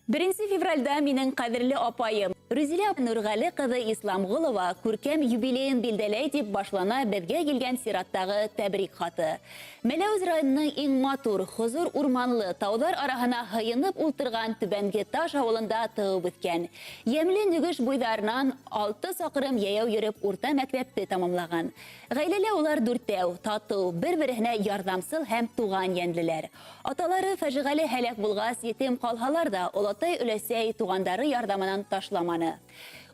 1 февральда минең ҡәҙерле апайым Рүзилә Нурғәле ҡыҙы Исламғолова күркәм юбилейын билдәләй тип башлана беҙгә килгән сираттағы тәбрик хаты. Мәләүез районының иң матур, хозур урманлы тауҙар араһына һыйынып ултырған Түбәнге Таш ауылында тыуып үҫкән. Йәмле Нөгөш буйҙарынан 6 саҡрым йәйәү йөрөп урта мәктәпте тамамлаған. Ғаиләлә улар дүртәү, татыу, бер-береһенә ярҙамсыл һәм туған йәнлеләр. Аталары фажиғәле һәләк булғас, етем ҡалһалар ҙа, олатай өләсәй туғандары ярҙамынан ташламаны.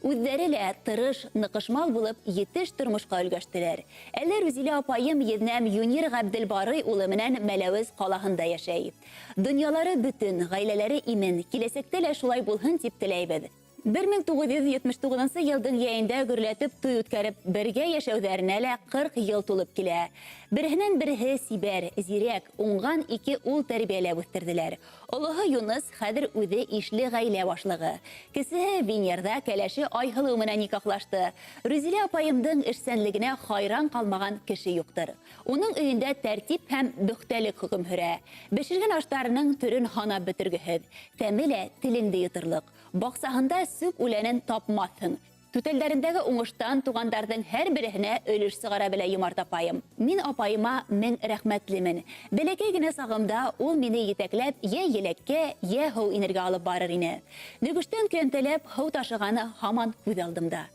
Үҙҙәре лә тырыш, ныҡышмал булып етеш тормошҡа өлгәштеләр. Әле Рүзилә апайым еҙнәм Юнир Ғәбделбарый улы менән Мәләүез ҡалаһында йәшәй. Донъялары бөтөн, ғаиләләре имен, киләсәктә лә шулай булһын тип теләйбеҙ. 1979 йылдың йәйендә гөрләтеп туй үткәреп, бергә йәшәүҙәренә лә 40 йыл тулып килә. Береһенән береһе сибәр, зирәк, уңған ике ул тәрбиәләп үҫтерҙеләр. Олоһо Юныс хәҙер үҙе ишле ғаилә башлығы. Кесеһе Венерҙа кәләше Айһылыу менән никахлашты. Рүзилә апайымдың эшсәнлегенә хайран ҡалмаған кеше юҡтыр. Уның өйөндә тәртип һәм бөхтәлек хөкөм һөрә. Бешергән аштарының төрөн һанап бөтөргөһөҙ. Тәме лә телеңде йоторлоҡ. Баҡсаһында сүп үләнен тапмаҫһың. Түтәлдәрендәге уңыштан туғандарҙың һәр береһенә өлөш сығара белә йомарт апайым. Мин апайыма мең рәхмәтлемен. Бәләкәй генә сағымда ул мине етәкләп йә еләккә, йә һыу инергә алып барыр ине. Нөгөштән көйәнтәләп һыу ташығаны һаман күҙ алдымда.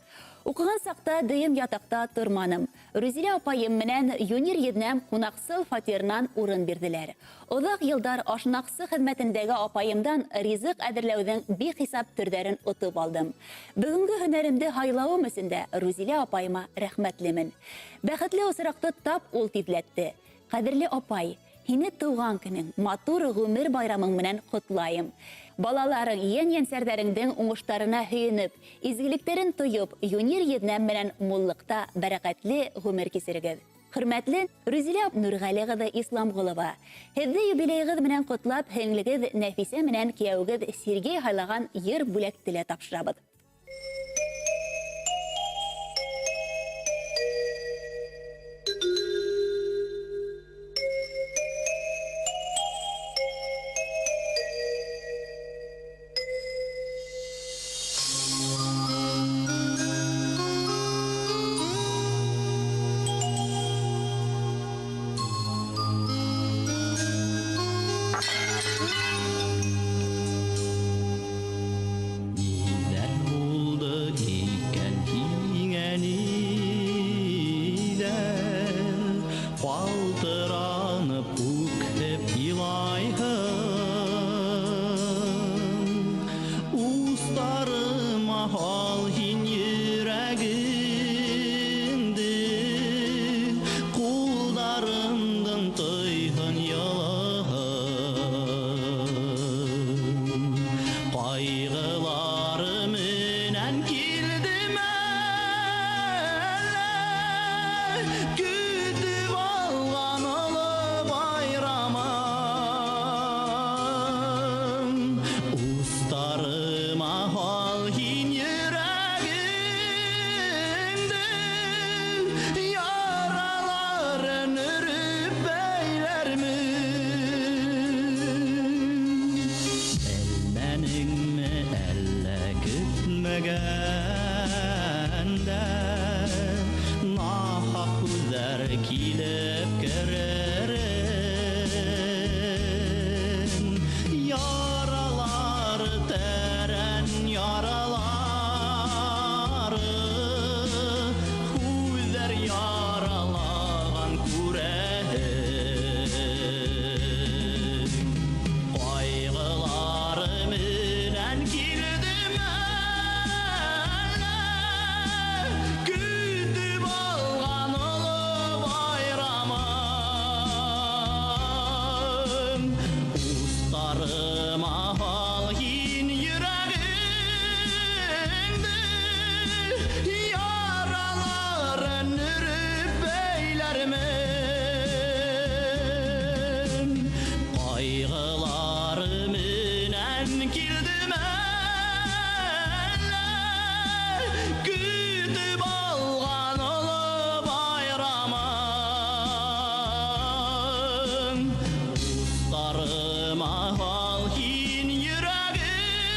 Уҡыған саҡта дөйөм ятаҡта торманым. Рүзилә апайым менән Юнир еҙнәм ҡунаҡсыл фатирынан урын бирҙеләр. Оҙаҡ йылдар ашнаҡсы хеҙмәтендәге апайымдан ризыҡ әҙерләүҙең бихисап төрҙәрен отоп алдым. Бөгөнгө һөнәремде һайлауым өсөн дә Рүзилә апайыма рәхмәтлемен. Бәхетле осраҡты тап ул тиҙләтте. Ҡәҙерле апай, һине тыуған көнөң, матур ғүмер байрамың менән ҡотлайым. Балаларың, йән-йәнсәрҙәреңдең уңыштарына һөйөнөп, изгелектәрен тойоп, Юнир еҙнәм менән муллыҡта бәрәкәтле ғүмер кисерегеҙ. Хөрмәтле Рүзилә Нурғәле ҡыҙы Исламғолова, һеҙҙе юбилейығыҙ менән ҡотлап, һеңлегеҙ Нәфисә менән кейәүегеҙ Сергей һайлаған йыр бүләкте лә тапшырабыҙ. Ниҙәр булды икән һиңә, ниҙәр? Ҡалтыранып үкһеп илайһың. Устарыма һал һин йөрәгеңде, ҡулдарымдың тойһон йылыһын. Ҡайғылары менән килдем әллә, көтөп алған оло байрамым. Устарыма һал һин йөрәгеңде, яраларын өрөп бәйләрмен. Белмәнеңме әллә көтмәгәндә нахаҡ һүҙҙәр килеп керерен. Яралары тәрән яралары, һүҙҙәр яралаған күрәһең. Ҡайғылары менән килдем әллә, көтөп алған оло байрамым. Устарыма һал һин йөрәгеңде, яраларын өрөп бәйләрмен. Ҡайғылары менән килдем әллә, көтөп алған оло байрамым. Устарыма һал һин йөрәгеңде,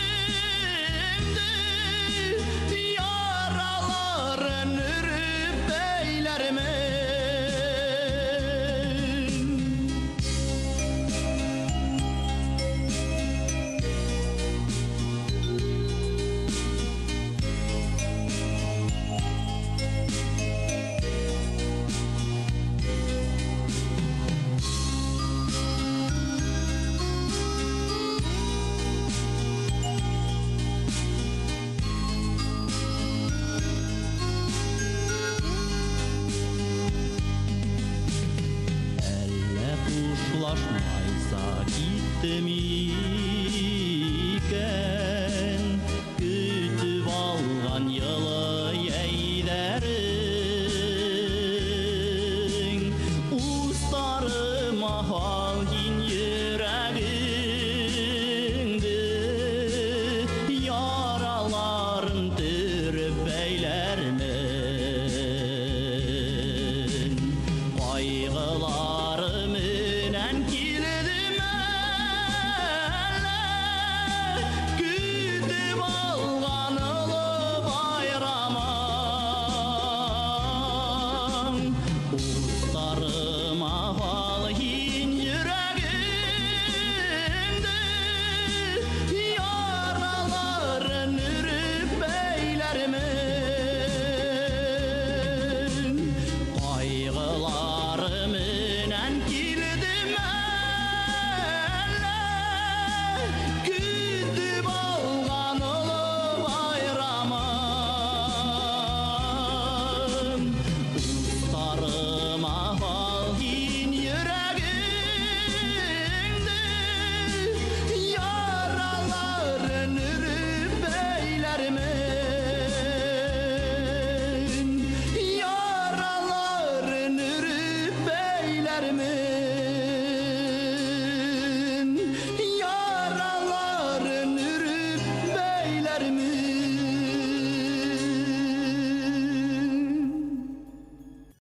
Хушлашмайса киттем.